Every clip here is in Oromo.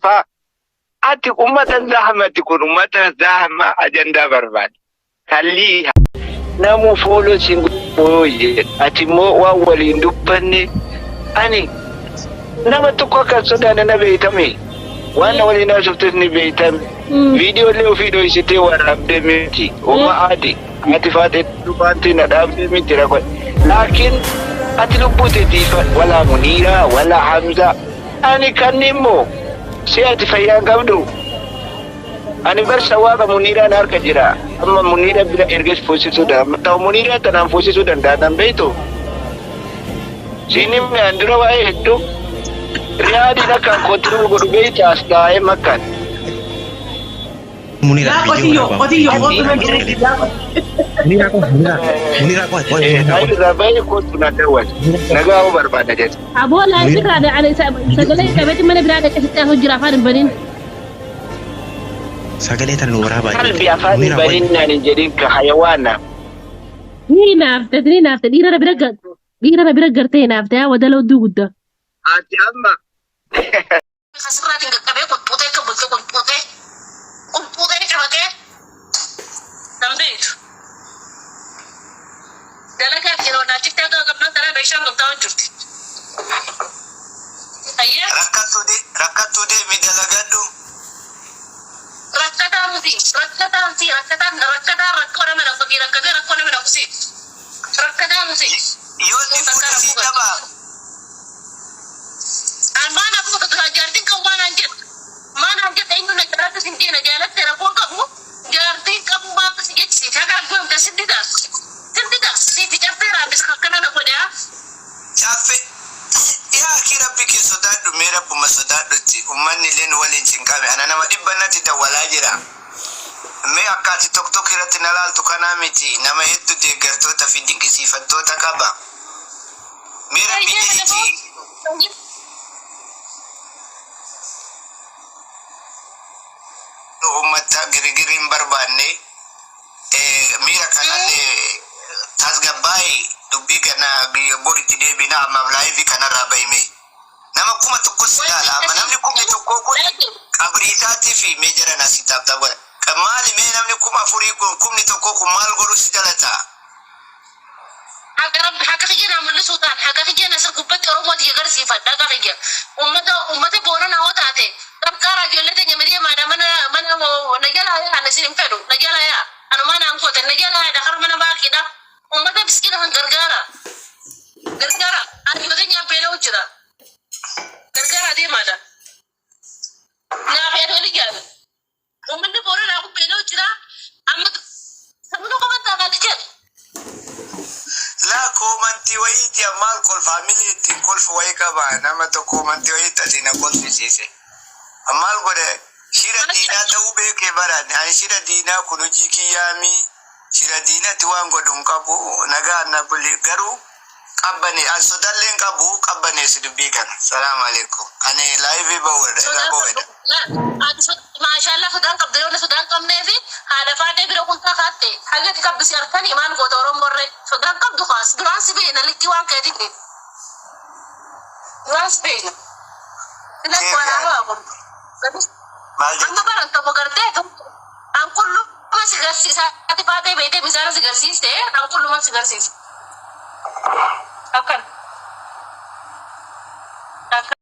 Faa ati ummata zahmati kun ummata zahma ajandaa barbaada. Kallii namuu fooloo siin godhu ati immoo waan waliin dubbanne ani nama tokko akka hin sodaanne na beeytame waan na waliin haasoftes ni beeytame viidiyoo illee ofii dhoysitee waraabdee miti oma aadi ati faatee dhufaantii na dhaabdee miti rakko laakiin ati lubbuu teetiif walaa muniiraa walaa hamzaa ani kanni immoo si ati fayyaan qabdu Ani bar sawaaqa Muniiraan harka jira. Amma Muniira bira ergees fuusisuu danda'a. Ta'u Muniiraa tanaan fuusisuu danda'a nan beektu. Siin himne an dura waa'ee hedduu. Riyaadiin akka an kontirool godhu beekta as taa'ee makkaan. Munira Yaa viidiyoo qotiyyoo waraabaa qotiyyoo viidiyoo kootu waraabaa mee sagalee. yaa qotiyyoo. Munira qoy Munira Munira qoy qoy Munira Naayil qoy irraa baay'ee kootu na dawwal. Nagaa hoo barbaada jedhe. Aboo laayif Munira irraa sagalee qabeetti mana biraa dhaqee sitti haasoo jira afaan hin banin. Sagalee tana nu waraabaa Qalbi ijoollee. afaan hin Munira qoy banin naan hin jedhin ka hayawaana. Ni naafte ni naafte dhiira na bira dhiira na bira gartee naafte haa wadala odduu guddaa. Ati amma Kasirraatiin qaqqabee qulxuuxee akka bulte qulxuuxee qulxuuxee qabatee nan beektu. Dalagaa fi yeroo naachitti akka qabnaa tanaa meeshaan toltaa jirti. Hayyee. Rakkattuu de rakkattuu deemi dalagadhu. Rakkataa miti rakkataa miti rakkataan rakkataa rakkoo nama naquti rakkatee rakkoo nama naqusi rakkataa miti. Yoo si Kun takka fuudhe sii rakkoo cabaa. An maa na fuuta duraan jaartiin qabu maa naan jedha. Maa naan jedha eenyu na jaalatti sin jee na jaalatte rakkoon qabu jaartiin qabu maaltu si jechisiise haga argamte sin dida sin dida siiti caffee raabis akkana na godhe haa. Caffe yaa akii rabbi kee sodaadhu mee rabbuma sodaadhutti ummanni illee nu waliin cinqame ana nama dhibba natti dawwalaa jira mee akka ati toktok irratti na laaltu kanaa miti nama heddu deeggartoota fi dinqisiifattoota qaba mee rabbi Hayyee kana jedhiti booda Ummatta girigirri hin barbaanne miira kanallee tasgabbaa'i dubbii kana bor itti deebina ammaaf live kanarraa bahi mee. Nama 1000 si Wanni laala amma akkasii namni 10,000 kun qabrii isaatii fi mee jaran asii taap taap godha. Maali mee namni 4000 kun 10,000 kun maal godhu si jalata? Haqa rabbi haqa kiyya naa mul'isuu ta'an haqa kiyya na sir gubbatti Oromoo tiyya garsiifadha haqa kiyya ummata ummata boorana hoo taate qarqaaraa ijoollee teenya midiimaadha mana mana na jalaa yaa na isin hin fedhu na jalaa yaa anumaa naan gootan na jalaa yaadha kara mana baakiidha ummata miskiina kan gargaara gargaara ani teenya beela'u jira gargaara deemaadha naaf yaada wali jaala Uummanni Booranaa kun beela'u jira. Amma sabni tokko bantaa kan jedhu. Laa koomantii wayiiti maal kolfa hamilee ittiin kolfu wayii qaba nama tokko koomantii wayiitti asii na kolfisiise. Maal godhe shira diinaa ta'uu beekee bara ani shira diinaa kun hojii kiyyaamii shira diinatti waan godhu hin qabu nagaa na buli garuu qabbane an sodallee hin qabu qabbaneessi dubbii kana salaam alaikum ani live ba'u irraa Sodaan ba'u qabdu. Ati maashaallah sodaan qabda yoo sodaan qabnee fi haadha faadhee bira kuntaa kaatte hagati qabdu si harkanii maal goota Oromoorree sodaan qabdu kaas duraan si beekna likkii waan keetiin duraan si beekna. Sila Keef waan yaani haala kun. maal Amma jette baran tokko gartee an qulluma si garsiisa ati faatee beektee misaana si garsiiste an qulluma si garsiisa. Akkan. Akkan.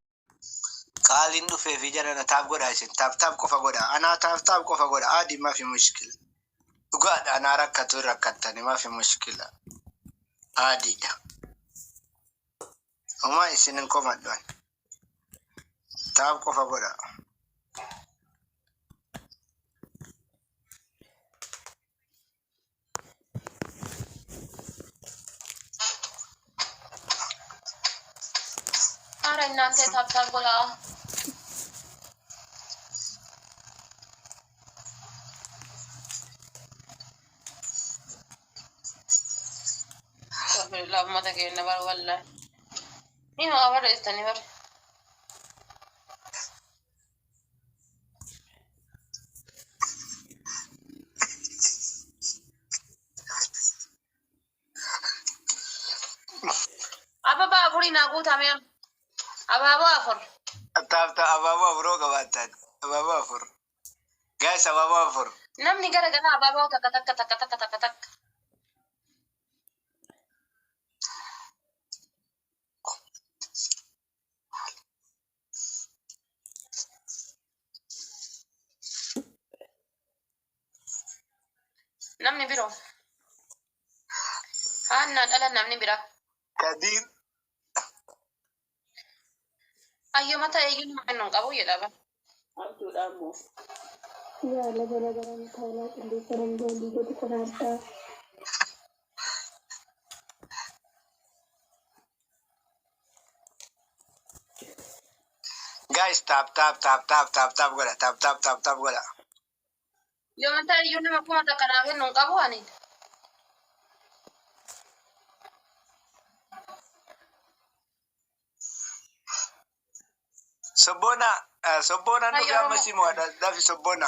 Qaaliin dhufee fi jarana taap godha isin taap taap qofa godha anaa taap taap qofa godha aadi mafi mushkila dhugaadha anaa rakkatu hin rakkattani mafi mushkila aadiidha homaa isin hin komadhu ani taap qofa godha. Ara እናንተ tap tap godhaa. Alhamdulillah ummata keenya bar wallahi. Ni haa barreessitanii bar. Ababa afurii naa guutame. Abaaboo afur. Tap tap abaaboo afuroo qabaattan. Abaaboo afur. Guys, abaaboo afur. Namni gara garaa abaaboo takka takka takka takka takka takka. Namni biroo. Haannaan dhala namni biraa. Kadiir. Ayyoo mata eeyyuu nama kennu hin qabu jedha bara. Abduudhaan moo. Yaa laga laga namni taa'aa qilleensa namni walii godhu qoraadhaa. Guys, tap tap tap tap tap tap godha. Tap tap tap tap godha. Yoo mata eeyyuu nama kuma takka naa kennu hin qabu ani. Sobboona sobboonaan Hayyo dhufe amma Oromoo. si mo'adha. Dafi sobboona.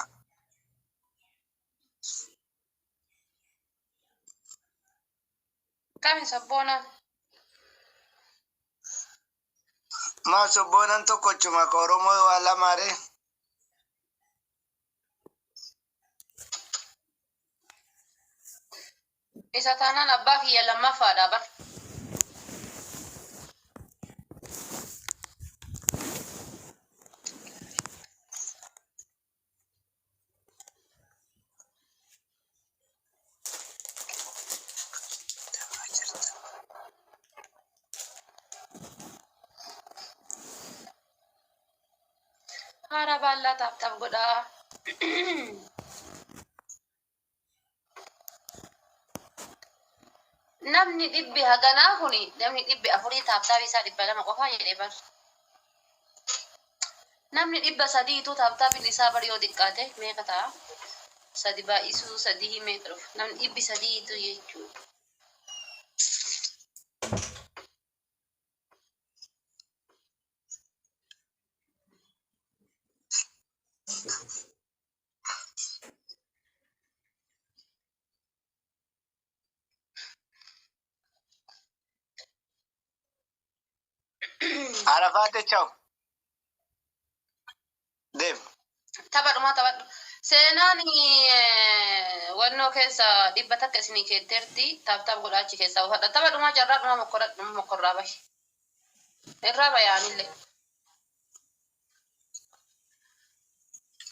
Kami sabboonaan? Maa sobboonaan tokkochuma ka Oromoo waa lamaare. Isa taanaan abbaa kiyya lammaffaadha bar. Haara baallaa tap tap godhaa. Namni dhibbi haganaa kuni namni dhibbi afurii taaptaabii isaa 200 qofaa jedhee bar. Namni 300tu taaptaabiin isaa bar yoo xiqqaate meeqa ta'a? Sadi baay'isuu sadii meeqa dhufa? Namni 300tu jechuudha. Arafaate chaw. Deem. Taphadhumaa taphadhu. Seenaan wannoo keessa 100 isinii keetteerti taaptaap godhaa achi keessaa uffadha. Taphadhumaa jarraa dhumaa mokkorraa bahi. Irraa bayaanillee.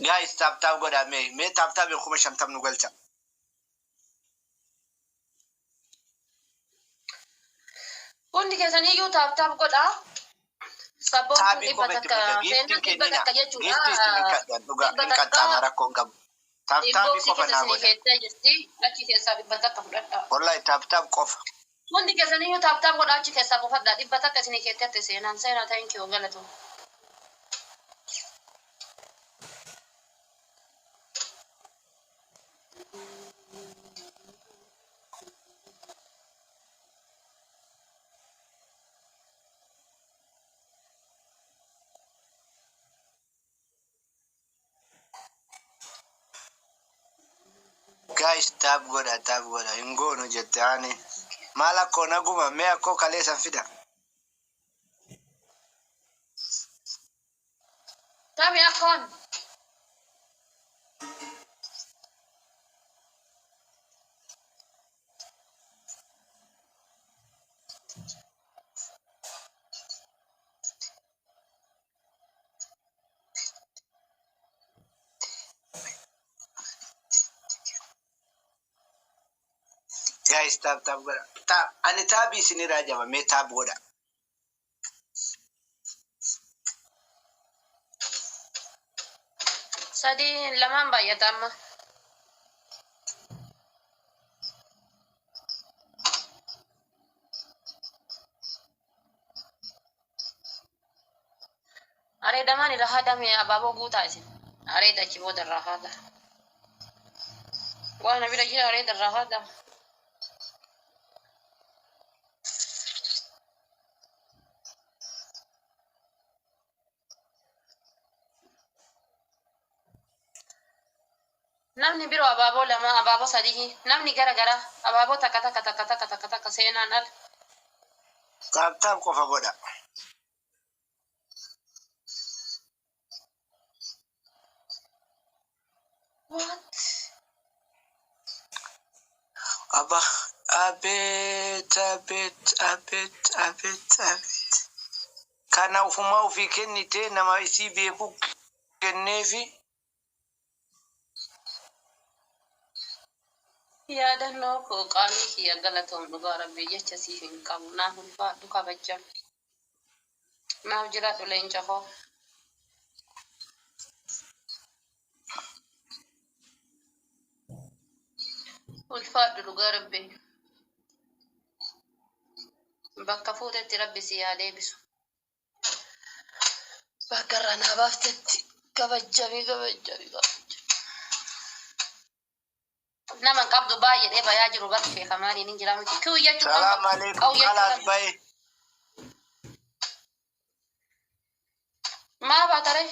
Guys, tap tap godha mee. Mee tap tap 50,000 nu galcha. Hundi keessaniyyuu taaptaap godhaa. Sabboontuun Taabii dhibba qofa itti takka fida. Giiftiin seenaan dhibba kennina. takka jechuudha. Giiftii isin hin kadhan. Dhugaa Dhibba hin takka qaxxaama rakkoo hin qabu. Tap taabii inboxii qofa keessa naa isinii godha. keettee jirti. Achi keessaa 100 fudhadhaa. Wallahi tap tap qofa. Hundi keessaniyyuu taaptaap godhaa achi keessaa buufadhaa. 100 isinii keetteerti seenaan. Seenaa thank you galatoom. Guys, tap godha tap godha. Hin goonu jette ani. Maal akkoo naguma mee akkoo kaleessan fida. Tami akkoon. Guys, tap tap godha. Tap ani taabii isinirraa jaba mee tap godha. Sadii lamaan baay'ata amma. Areedamaan irra haadame abaaboo guutaa isin. Areeda achi booda irraa haada. Waan na bira jira areeda irraa haada. Namni biroo abaaboo lama abaaboo sadii namni gara gara abaaboo takka takka takka takka takka takka seenaan ala. Tap tap qofa godha. Abba abeet abeet abeet abeet abeet. Kana ufumaa ofii kennite nama isii beeku kenneefi. Yaadannoo koo qaamni kiyya galatoom dhugaa rabbii jecha siif hin qabu. Naaf ulfaadhu kabajjame. Naaf jiraadhu leenca koo. Ulfaadhu dhugaa rabbii. Bakka fuutetti rabbi si haa deebisu. Bakka irraa naa baaftetti kabajjami kabajjami kabajjami. Nama hin qabdu baay'ee bayaa jiru bakka sheekamaaniin hin jiraa miti. Kiw jechuun Salaam alaikum qaw kalaas jechuun bahe. Maa baatare?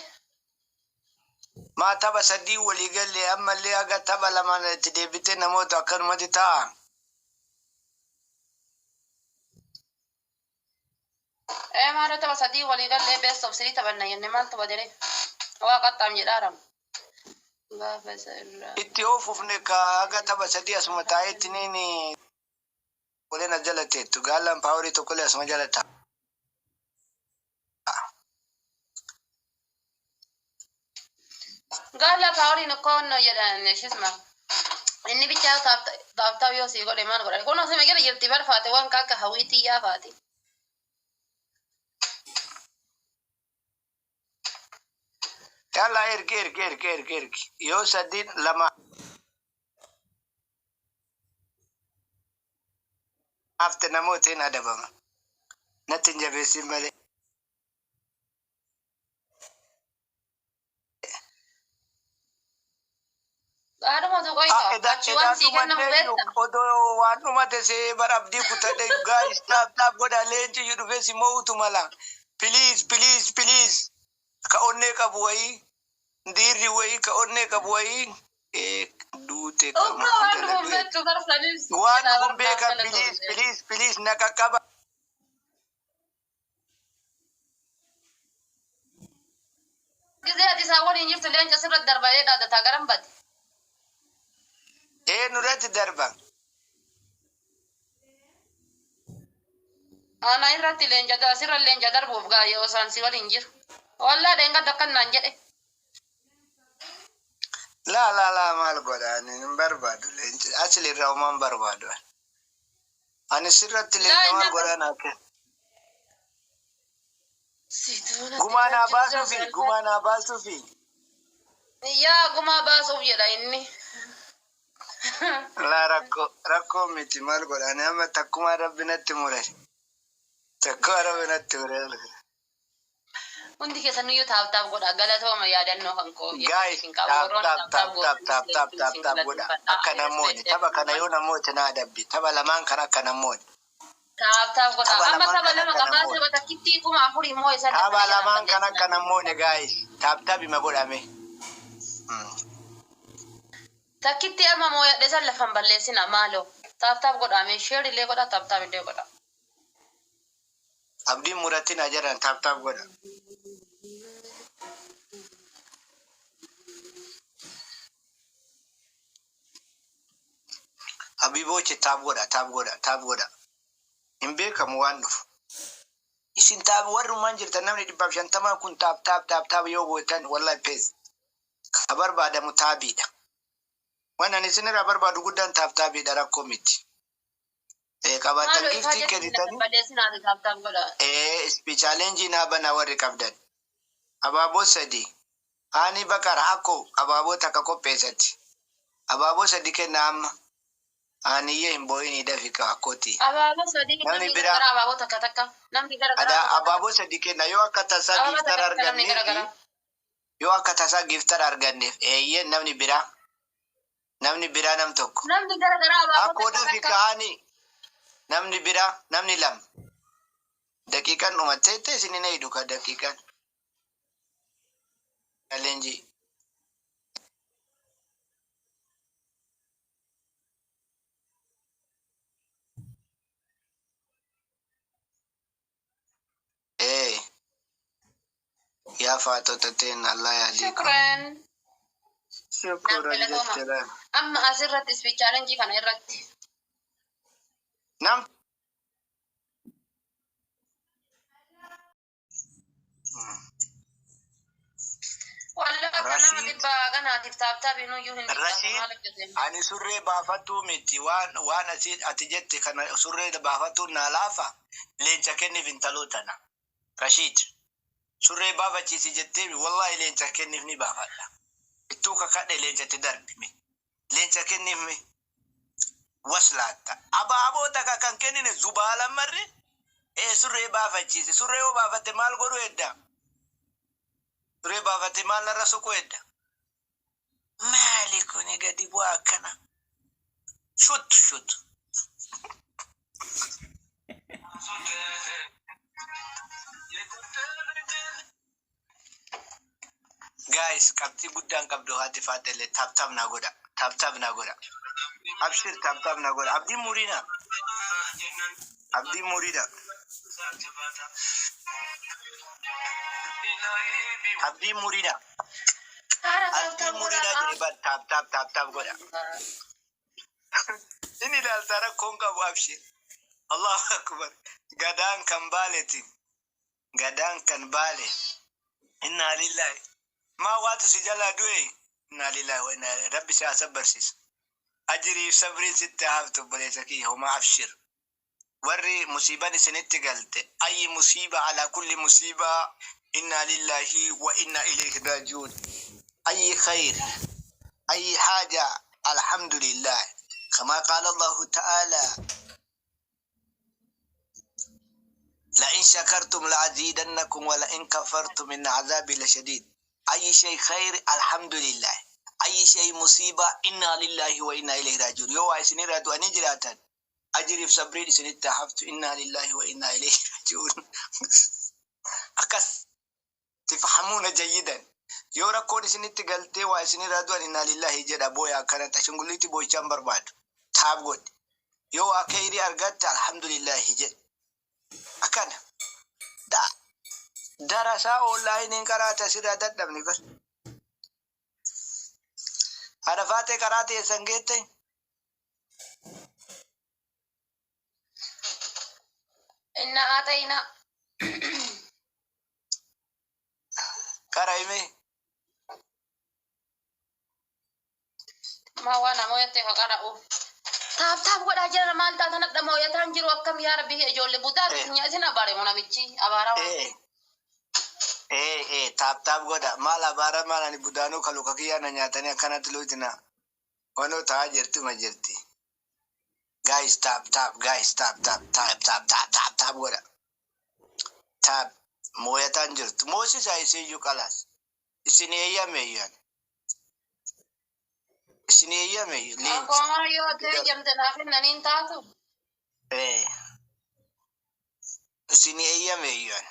Maa tapha sadii walii galle ammallee haga tapha lamaan itti deebitee namoota akkanumatti taa'a. Ee maalo tapha sadii walii gallee best of three taphanna jenne maaltu badere? Waa qaxxaam jedhaaram. Gaafa isa irraa. Itti oofufne ka haga tapha sadii asuma taa'eetti niin oleen as jala teettu gaallaan paaworii tokkollee asuma jala taa'a. Gaala paawuriin akko jedhan shisma. Inni bichaa taaptaap yoo sii godhe maal godhan? Kun osoo jala jirti barfaate waan akka hawwiitii yaafaati. Yalla ergi ergi ergi ergi ergi yoo sadiin lama hafte namoota hin adabama. Natti hin jabeessin malee. Haadhuma tuqoyta. Achi waan sii kennamu beekta. Odoo waan dhumate see bara abdii kutadhe guys taap taap godha leenci iyyuu dhufee si mo'utu mala. Please please please ka onnee qabu wayii dhiirri wayii ka onnee qabu wayii duute Ukko waan dhufuun beektu barsanis. waan dhufuun beeka please please please na qaqqaba. Gizee ati isaan waliin jirtu leenca sirra darbalee dhaadataa garan bade. Ee nurratti darba. Ana irratti leenca asirra leenca darbuuf gaayee osaan si waliin jiru. Wallaa dheengadda akkan naan jedhe. Laa laa laa maal godha ani hin barbaadu leenci asli irraa homaa hin barbaadu. Ani sirratti leenca maal godha naa kenna. Gumaa naa baasuufi gumaa naa baasuufi. Yaa gumaa baasuuf jedha inni. Laa rakkoo rakkoo miti maal godha ani amma takkumaa rabbi natti mure. Takkumaa rabbi natti mure. Hundi keessan iyyuu taap taap godha galatooma yaadannoo kan koo. Guys taap taap taap taap taap taap taap taap godha akka namoonni tapha kana yoo namooti naa adabbi tapha lamaan kan akka namoonni. Taap taap godha. Tapha Amma lamaan tapha kan lama akka qabaa namoonni. tapha takkittii 4000 immoo isa Tapha lamaan kan akka namoonni guys taap taap hima godhame. Takkitti amma mooyadhe san lafan balleessina maaloo. Taap taap godhame sheer illee godha taap taap illee godha. Abdiin muratiin ajaran taap taap godha. Abiiboochi taap godha taap godha taap godha. Hin beekamu waan dhufu. Isin taap warrumaan jirtan namni 150 kun taap taap taap taap yoo gootan wallahi pees. Ka barbaadamu taabiidha. Waan ani isinirraa barbaadu guddaan taap taabiidha rakkoo miti. Qabaatan Maaloo ifaa giftii jechuun kennitanii lafan balleessinaati taap taap godha. Challenge naa banaa warri qabdan. Abaaboo sadii. Ani bakara akko abaaboo takka qopheessatti. Abaaboo sadii kenna amma. Aniyyee hin boo'inii dafi akkooti. Abaaboo sadii Namni namni biraa gara abaaboo takka takka namni gara gara Ada abaaboo takka abaaboo sadii kenna yoo akka tasaa abaaboo giftara takka takka namni gara arganneef gara. yoo akka tasaa giftara arganneef eeyyee namni biraa namni biraa nam tokko. Namni gara gara abaaboo Akkoo takka dafi takka. kaanii namni biraa namni lama. Daqiiqaan dhumattee isin hin eeydu ka daqiiqaan. Challenge. Yaa faatota teen Allah yaadiikum. Shukran. Naaf Shukran galatooma. jechuudha. Amma asirratti speech challenge kana irratti. Nam Wallah akka nama Rashiid dhibbaa ganaatiif taaptaabiin iyyuu hin dhiqamu Rashiid maal akka ta'e. ani surree baafattuu miti waan waan asi ati jette kana surree baafattuu naa laafa leenca kenniif intaloo tana. Rashiid surree baafachiisi jettee wallahi leenca kenniif ni baafadha. Ittuu kakadhe leencatti darbime. Leenca kenniif mi waslaatta. Abaaboo takka kan kennine zubaala marre ee surree baafachiisi. Surree yoo baafatte maal godhu edda? Surree baafatte maal narra soqu edda? Maali kuni gadi bu'aa akkana? Shut shut. Guys, qabxii guddaan qabdu haati faatellee tap tap naa godha. Tap tap naa godha. Abshir tap tap naa godha. Abdiin muriina. Abdiin muriidha. Abdiin muriidha. Haara Abdiin taaptaab muriidha godhaa. jedhe bar tap tap tap tap godha. Inni ilaaltaa rakkoon qabu abshir. Allahu akbar. Gadaan kan baaleeti. Gadaan kan baale. Innaa lillahi. Maa waatu si jalaa du'e? Innaa lillahi wa innaa ilaihi. Rabbi si haa sabbarsiisu. Ajiriif sabriin sitti haa haftu obboleessa kiyya homaa abshir. Warri musiiban isinitti galte ayyi musiiba ala kulli musiiba innaa lillahi wa innaa ilayhi raaji'uun. Ayyi khayr ayyi haaja alhamdulillah. Kama qaala Allahu ta'ala لئن شكرتم لأزيدنكم ولئن كفرتم إن عذابي لشديد. أي شيء خير الحمد لله، أي شيء مصيبة إنا لله وإنا إليه راجعون. يو عايزين رادو أني جراتن أجري في صبري سنة تحفت إنا لله وإنا إليه راجعون. أكس تفهمون جيدا. yoo rakkoon isinitti galtee waa isinirraa du'an innaa lillahi jedha booya akkanatti ashungulliitti boo'ichaan barbaadu taab godhe yoo waa kheyrii argatte alhamdulillahi jedhe akkana da darasaa onlaayiniin qaraate asirraa dadhabni bar haadha faatee qaraate eessan geette. Inna aaxayna. Qara hime. Maa waan ammoo yattee ka qara'u. Taap taap godhaa jira maal taatan hadha mooyataan jiru akkam yaa rabbi ijoollee butaa isin abaare moo namichi abaaraa waan ta'eef. Ee ee taap taap godha maal abaara maal ani budaanuu kaluka kiyyaa na nyaatanii akkanatti luutina wanoo ta'aa jirti ma jirti. Guys tap tap guys tap tap tap tap tap tap tap godha. Tap mooyataan jirtu. Moosisaa isiyyuu qalaas. Isin eeyyame iyyaan. Isin eeyyame leenci. Akkuma yoo ta'e jamte naaf kennaniin taatu. Ee. Isin eeyyame iyyaan.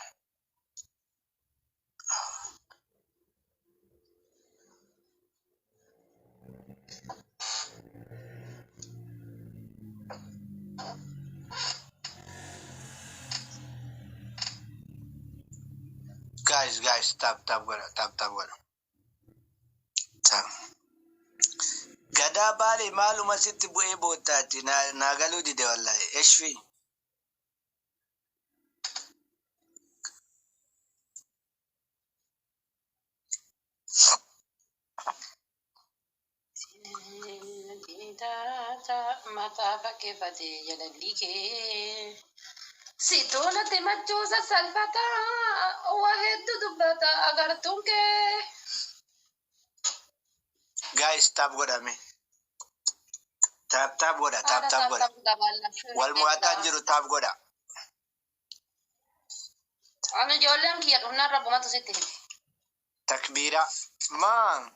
Guys guys tap tap godha tap tap godha. Tap. Gadaa baale maaluma sitti bu'ee boottaati naa galuu dide wallahi. Eshfi. Mataa fakkeeffate jalalli kee. Si tola machuu sassalfata waa hedduu dubbata agartuun kee. Guys tap godhame. Tap tap godha tap tap godha. Wal mo'ataan jiru tap godha. Ani ijoolleen kiyya dhufnaan rabbumatu sitti hime. Takbiira. Maa.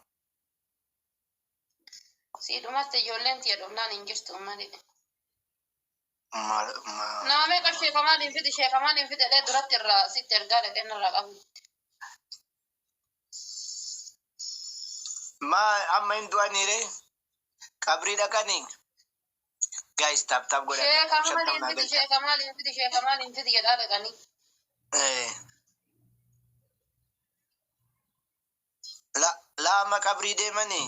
Si dhumatti ijoolleen tiyya dhufnaan hin jirtu malee. Ma ma. Nama meeqa sheekamaan hin fidi sheekamaan hin fidi jedhee duratti irraa sitti ergaa dhaqee narraa qabu. Maa amma hin du'aniire qabrii dhaqanii. Guys tap tap godha. Sheeka Shantam maaliin naa fidi galcha. sheeka maaliin fidi sheeka maaliin fidi jedhaa dhaqanii. Eh. La la amma qabrii deemanii.